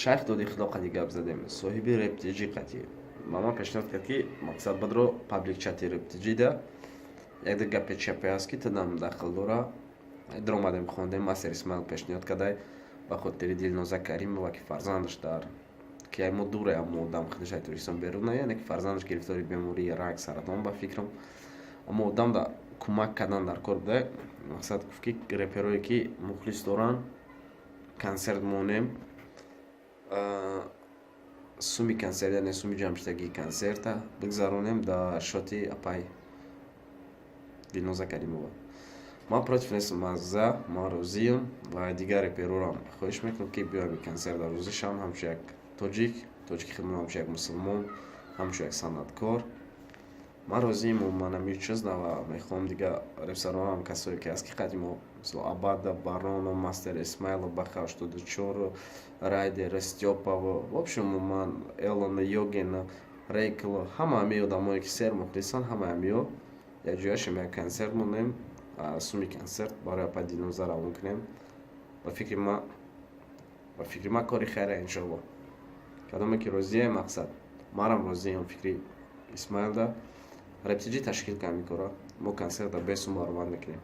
Шайх Доди Худо қади гап задем, соҳиби Рептиҷи қатӣ. Ба ман пешниҳод кард, ки мақсад бадро паблик чати Рептиҷида якда гапе чапе аст, ки тадам дахл дора. Даромадем, хондем. Мастер Исмаил пешниҳод кардай ба хотири Дилноза Каримова, ки фарзандаш дар ки ай мо дуре, аммо одам худаш ай Тоҷикистон берун, яъне ки фарзандаш гирифтори бемории рак, саратон ба фикрам, аммо одам да кӯмак кардан дар кор буда. Мақсад гуфт, ки реперое, ки мухлис доранд, консерт монем, суми консерт, яъне суми ҷамъшудагии консерта бигзаронем дар шоти апай Дилноза Каримова. Ман против нестам, ман за, ман розиам ва дигар реперорам хоҳиш мекунам, ки биёем консерт розӣ шаванд. Ҳамчун як тоҷик, тоҷики худмон, ҳамчун як мусулмон, ҳамчун як санъаткор ман розиам. Ман ҳамин чиз ва мехоҳам дигар репсаронам, касое ки аст, ки қади мо, мисол, Абада, Бароно, Мастер Исмаилов, Баха 84, Райдер, Стёпаво, в общем, ман Элона, Йогена, Рейкл, ҳама ҳамин одамое, ки сер мухлисанд, ҳама ҳамиё якҷояшем, як консерт монем, суми консерт барои апай Дилноза равон кунем. Ба фикри ман кори хайра, иншоалло. Кадоме ки розие, мақсад марам розиам. Фикри Исмаилда Рептиҷи ташкил кунам ин кора, мо консерта бесум баромад мекунем.